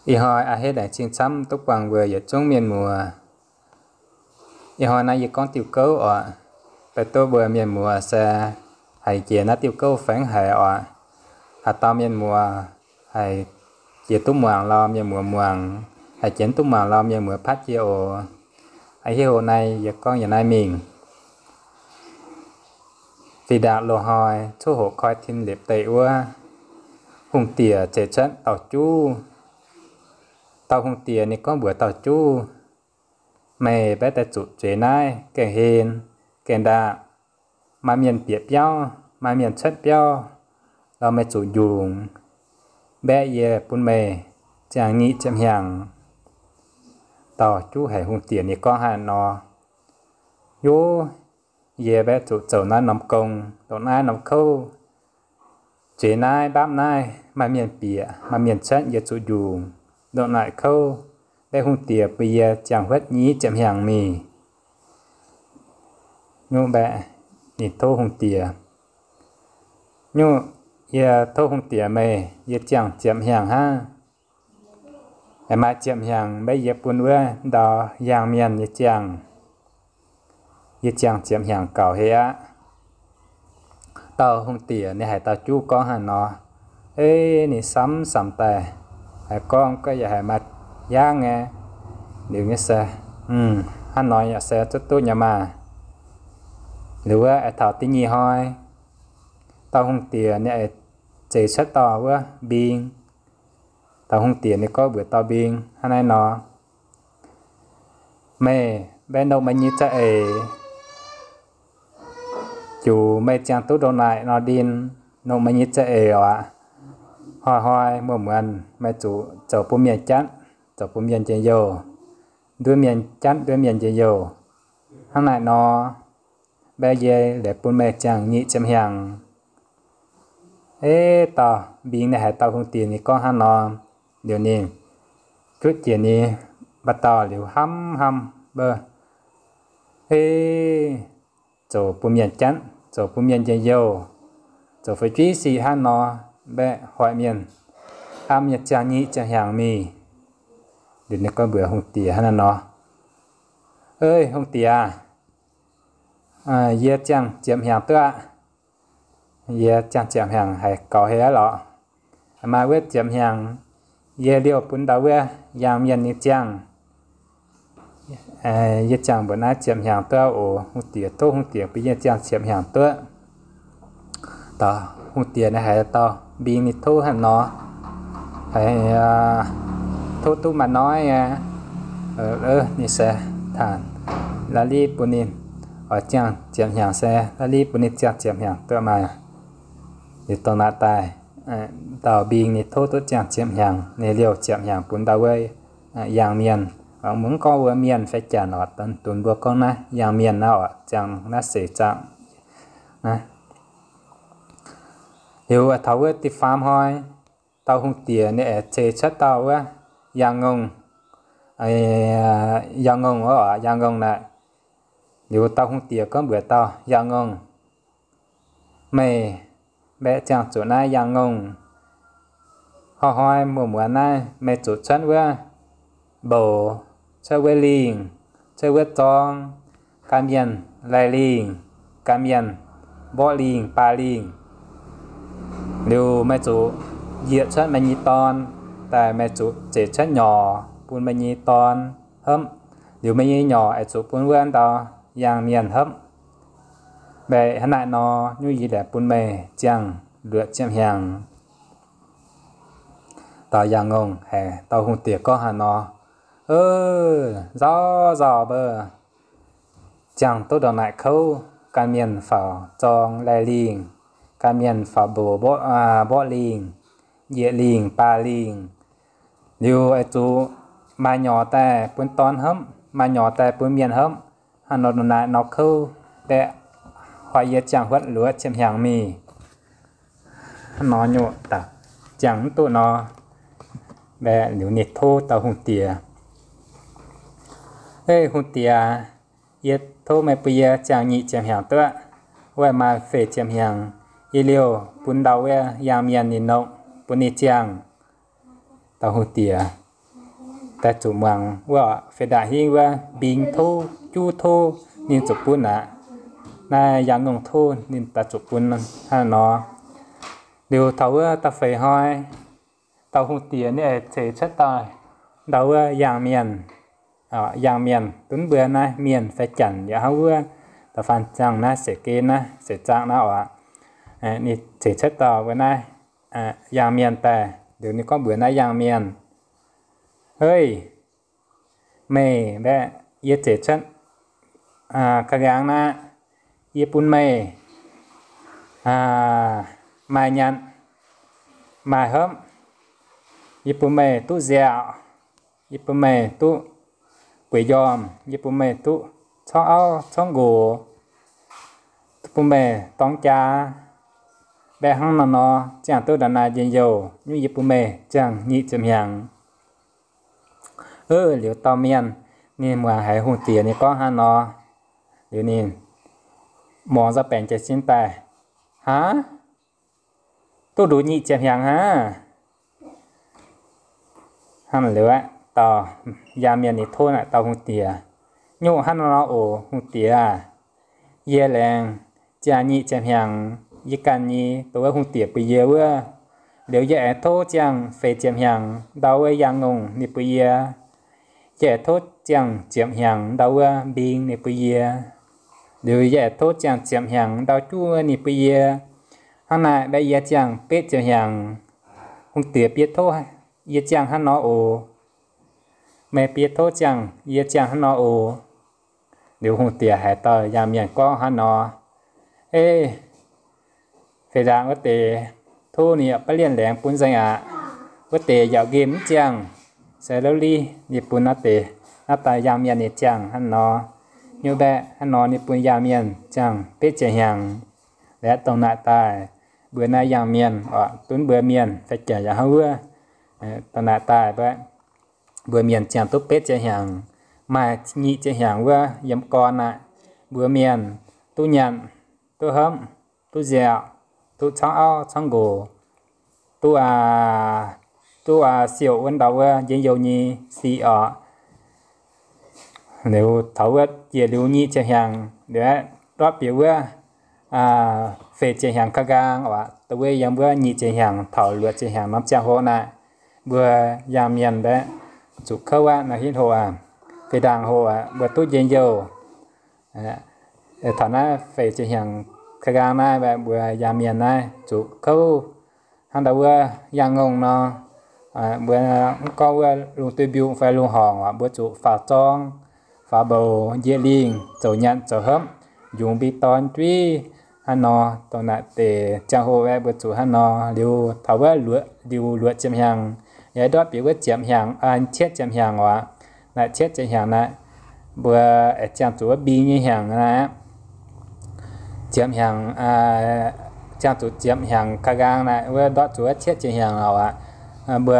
Ih hnoi a'hneiv laengz zingh camv duqv buangh mbuo yietc zungv mienh muoz. Ih hnoi naaiv yie gorngv diuh gouv oc. Baeqc duqv mbuo mienh muoz se haiz jiex naaiv diuh gouv faengv haic oc. Haaix dauh mienh muoz haiz jiex duqv muangx lorz mienh muoz muangx, haiz jiex duqv muangx lorz mienh muoz patv jiex oc. A'hneiv hoc naaiv yie gorngv yiem naaiv mingh. Fih ndaangc loz-hnoi coqv hoqc koi tin liepc deic wuov, hungh diex ceix cuotv dauh juv. Dauh hungh diex ninh gorngv mbuox dauh juv, meih mbaeqv daaih zuqc zueiz naaiv gaengh hlen, gaengh ndaangc, maaih mienh bieqc biauv, maaih mienh cuotv biauv, lorz meih zuqc njungc. Mbaeqv yie bun meih ziangh nyic ziepc hnyangx. Dauh juv haiz hungh diex ninh gorngv hnangv nor, Yov, yie mbaeqv zuqc zoux naaiv norm gong, ndongc naaiv norm kouv, zueiz naaiv mbaapv naaiv, maaih mienh bieqc, maaih mienh cuotv, yie zuqc njungc ndongc naaic kouv. Mbaeqv hungh diex bun yie ziangh huotv nyic ziepc hnyangx mingh. Nyuv mbaeqv ninh tov hungh diex, Nyuv, yie tov hungh diex meih, yie ziangh ziepc hnyangx hnangv. Aengx maaih ziepc hnyangx mbaeqv yie bun wuov ndau yaangh mienh nyei ziangh. Yie ziangh ziepc hnyangx gaux heh aqv. Dauh hungh diex ninh haiz dauh juv gorngv hnangv nor, ei, ninh samx samx daaih, haiz gorngv gorngv yaac haiz maaih hiaangv nyei. Liuz nyei se, hnangv nor yaac se zuqc duqv nyei maah. Liuz wuov aengx taux da'nyeic hnoi, dauh hungh diex ninh aengx zeix cuotv dauh wuov mbing. Dauh hungh diex ninh gorngv mbuox dauh mbing hnangv naaiv nor, Meih mbaeqv nongh meih nyei za'eix, ziouc meih ziangh duqv ndongc naaic nor ndin, nongh meih nyei za'eix oc. Hnoi-hnoi muonz-muonz meih zuqc zoux bun mienh jatv, zoux bun mienh njien-youh, nduov mienh jatv, nduov mienh njien-youh. Hnangv naaic nor, mbaeqv yie liuz bun meih ziangh nyic ziepc hnyangx. Ei, dauh mbing ninh haiz dauh hungh diex ninh gorngv hnangv nor, liuz ninh jutv jiex ninh mbu'ndongx liuz hnamv hnamv mbuo, ei, zoux bun mienh jatv, zoux bun mienh njien-youh, zoux fu'jueiv sic hnangv nor, mbaeqv hoic mienh, aapv mienh ziangh nyic ziepc hnyangx mingh. Liuz ninh gorngv mbuox hungh diex hnangv naaiv nor, Ei, hungh diex aah, yie ziangh ziepc hnyangx duqv aqv. Yie ziangh ziepc hnyangx haiz gaux heh aqv lorqc. Maaih wuov ziepc hnyangx yie liouh bun ndau wuov yaangh mienh nyei ziangh. Yie ziangh mbuoqc naaiv ziepc hnyangx duqv oc. Hungh diex tov hungh diex bun yie ziangh ziepc hnyangx duqv. Dauh hungh diex naaiv haiz dauh mbing ninh tov hnangv nor, haiz tov duqv maaih noiv aqv. Ninh se taanc la'lih bun ninh oix ziangh ziepc hnyangx se la'lih bun ninh ziangh ziepc hnyangx duqv maah. Liuz dongh naaiv daaih, dauh mbing ninh tov duqv ziangh ziepc hnyangx, ninh liouh ziepc hnyangx bun ndau wuov yaangh mienh. Mv gorngv wuov mienh fai janx oc, dunx mbuo gorngv naaiv yaangh mienh naaiv oc, ziangh naaiv seix zaangc naaiv. Liuz taux wuov da'faam hnoi, dauh hungh diex ninh aengx ceix cuotv dauh wuov yaangh ngongh. Yaangh ngongh oc, yaangh ngongh naaic. Liuz dauh hungh diex gorngv mbuox dauh yaangh ngongh, Meih mbaeqc ziangh zuqc naaiv yaangh ngongh, hnoi-hnoi muonz-muonz naaiv meih zuqc cuotv wuov mbouc, cuotv wuov lingh, cuotv wuov zorng, gan mienh lai lingh, gan mienh mborqv lingh, baac lingh. Liuz meih zuqc njiec cuotv meih nyei dorn daaih, meih zuqc zeix cuotv nyorc bun meih nyei dorn hopv. Liuz meih nyei nyorc aengx zuqc bun wuov ndau yaangh mienh hopv. Mbaeqc hnangv naaiv nor, nyuv yie liuz bun meih ziangh luoqc ziepc hnyangx. Dauh yaangh ngongh haiz dauh hungh diex gorngv haaix nor, Nzauh nzauh mbuo, ziangh duqv ndongc naaic kouv, gan mienh faaux zorng lai lingh, gan mienh faaux mbouc mborqv lingh, njiec lingh, baac lingh. Liuz aengx zuqc maaih nyorc daaih bun dorn hopv, maaih nyorc daaih bun mienh hopv. Hnangv nor ndongc naaic nor kouv, mbaeqc hoic yie ziangh huotv luoqc ziepc hnyangx mingh. Hnangv nor nyuv daaih ziangh mv duqv nor, mbaeqc liuz ninh tov dauh hungh diex, Ei hungh diex, yie tov meih bun yie ziangh nyic ziepc hnyangx duqv, wuov maaih feix ziepc hnyangx yie liouh bun ndau wuov yaangh mienh ninh nongc bun ninh ziangh. Dauh hungh diex daaih zuqc muangx wuov feix ndaangc hingv wuov mbing tov, juv tov ninh zuqc bun aqv. Naaiv yangh ngongh tov ninh daaih zuqc bun hnangv nor. Liuz taux wuov da'feix hnoi, dauh hungh diex ninh ceix cuotv daaih ndau wuov yangh mienh, yangh mienh, dunv mbuo naaiv mienh fai janx yaac hnangv wuov, da'faanh ziangh naaiv seix gen naaiv seix zaangv naaiv oc. Ninh ceix cuotv daaih mbuo naaiv yangh mienh daaih, liuz ninh gorngv mbuox naaiv yangh mienh, Hei, meih mbaeqc, yie ceix cuotv ka'nqaang naaiv, yie bun meih maaih nyanc, maaih hopv, yie bun meih duqv nziaauc, yie bun meih duqv bueix njormh, yie bun meih duqv corngv auv corngv nqox, duqv bun meih dorng jaax, mbaeqc hnangv nor nor ziangh duqv nda'naaiv njien-youh nyungc, yie bun meih ziangh nyic ziepc hnyangx. Liuz dauh mienh ninh muangx haiz hungh diex ninh gorngv hnangv nor, liuz ninh morngx nza'baengx jiez sin daaih, Aav, duqv nduqc nyic ziepc hnyangx hnangv. Hnangv liuz aqv, dauh yangh mienh ninh tov naaic dauh hungh diex, Nyungc hnangv nor nor oc, hungh diex aah, yie laengz ziangh nyic ziepc hnyangx yie ganh nyei dongh wuov hungh diex bun yie wuov. Liuz yie aengx tov ziangh feix ziepc hnyangx ndau wuov yangh ngongh ninh bun yie. Yie aengx tov ziangh ziepc hnyangx ndau wuov mbing ninh bun yie. Liuz yie aengx tov ziangh ziepc hnyangx ndau juv ninh bun yie. Hnangv naaic mbaeqc yie ziangh betv ziepc hnyangx. Hungh diex bieqc tov yie ziangh hnangv nor oc. Meih bieqc tov ziangh yie ziangh hnangv nor oc. Liuz hungh diex haiz dauh yangh mienh gorngv hnangv nor, Ei, feix ndaangc wuov deix tov ninh yaac baav lienh laengz bun nzengc aqv. Wuov deix yaac nqemh mv ziangh. Se lov li, ninh bun naaiv deix, naaiv dauh yangh mienh ninh ziangh hnangv nor. Nyungc mbaeqc hnangv nor ninh bun yangh mienh ziangh betv ziepc hnyangx. Liuz dongh naaic daaih mbuo naaiv yangh mienh oc, dunv mbuo mienh fai janx yaac hnangv wuov. Dongh naaic daaih mbuo mienh ziangh duqv betv ziepc hnyangx, maaih nyic ziepc hnyangx wuov yiem gorn aqv. Mbuo mienh duqv nyanc, duqv hopv, duqv nziaauc, duqv corngv auv corngv nqox, duqv, duqv siouc wuov ndau wuov njien-youh nyei sic oc. Liuz taux wuov jiex liuz nyic ziepc hnyangx, liuz ndortv bieqc wuov feix ziepc hnyangx ka'nqaang oc, dongh wuov yiem wuov nyic ziepc hnyangx taux luoqc ziepc hnyangx norm ziangh hoc naaic, mbuo yangh mienh mbaeqc zuqc kouv aqv nor, hitv hoc aqv, feix ndaangc hoc aqv, mbuo duqv njien-youh. Taux naaiv feix ziepc hnyangx ka'nqaang naaiv, mbuo yangh mienh naaiv zuqc kouv hnangv ndau wuov yangh ngongh nor. Mbuo mv gorngv wuov lungh duih mbiungc fai lungh horngc oc, mbuo zuqc faaux zorng, faaux mboux, njiec lingh, zoux nyanc zoux hopv, njungx mbiv dorn juiv hnangv nor. Dongh naaic deix ziangh hoc aeqv, mbuo zuqc hnangv nor. Liuz taux wuov liuz luoqc ziepc hnyangx, yaac ndortv bieqc wuov ziepc hnyangx, cietv ziepc hnyangx oc. Naaic cietv ziepc hnyangx naaic, mbuo aengx ziangh zuqc wuov mbing nyei hnyangx naaic. Ziepc hnyangx, ziangh zuqc ziepc hnyangx ka'nqaang naaic, wuov ndortv zuqc wuov cietv ziepc hnyangx oc. Mbuo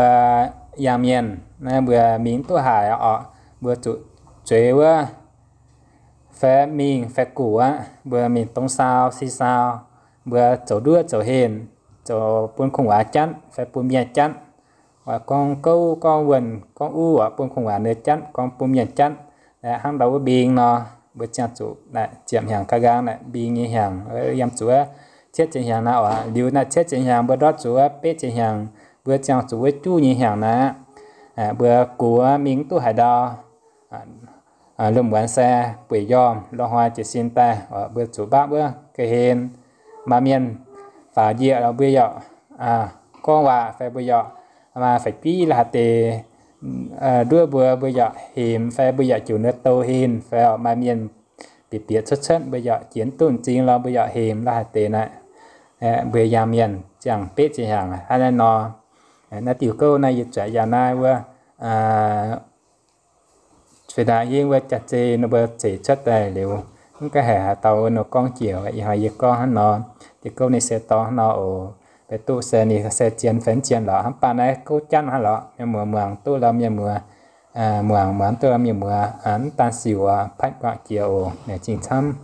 yangh mienh naaiv mbuo mingh duqv haic oc, mbuo zuqc zueiz wuov fai mingh fai guqc aqv, mbuo mingh dongh saau si saau, mbuo zoux nduov zoux henh, zoux bun kungx waac jatv fai bun mienh jatv, gorngv gouv gorngv wuonh gorngv uv oc, bun kungx waac nyei jatv gorngv bun mienh jatv, hnangv ndau wuov mbing nor. Mbuo ziangh zuqc naaic ziepc hnyangx ka'nqaang naaic mbing nyei hnyangx, yiem zuqc wuov cietv ziepc hnyangx naaiv oc. Liuz naaic cietv ziepc hnyangx mbuo ndortv zuqc wuov betv ziepc hnyangx, mbuo ziangh zuqc wuov juv nyei hnyangx naaiv, mbuo guqc mingh mv duqv haaix ndau. Lomh muonz se bueix njormh, loz-hnoi jiez sin daaih, mbuo zuqc mbaapv wuov ga'hlen. Maaih mienh faaux njiec, mbuo yaac gorngv waac fai mbuo yaac maaih faix-biv la'haaix deix nduov mbuo, mbuo yaac hemx fai mbuo yaac jiouc nduov douh henh fai maaih mienh bieqc bieqc cuotv cuotv, mbuo yaac jiex duqv m'zing lorz mbuo yaac hemx la'haaix deix naaic. Mbuo yangh mienh ziangh betv ziepc hnyangx hnangv naaiv nor. Naaiv diuh gouv naaiv yie zuotc yangh naaiv wuov feix ndaangc hingv wuov jaax-zei nor mbuo ceix cuotv daaih liuz, mv ga'haic haaix dauh wuov nor gorngv jiex, ih hnoi yie gorngv hnangv nor. Diuh gouv ninh se dorngx hnangv nor oc. Mv duqv se ninh se zien fai mv zien lorqc, hnangv baac naaiv gouv jatv hnangv lorqc. Mienh muoz muangx duqv lorqc, mienh muoz muangx, muangx duqv lorqc, mienh muoz mv daan sic oc, patv guangc jiex oc. Naaic zingh camv.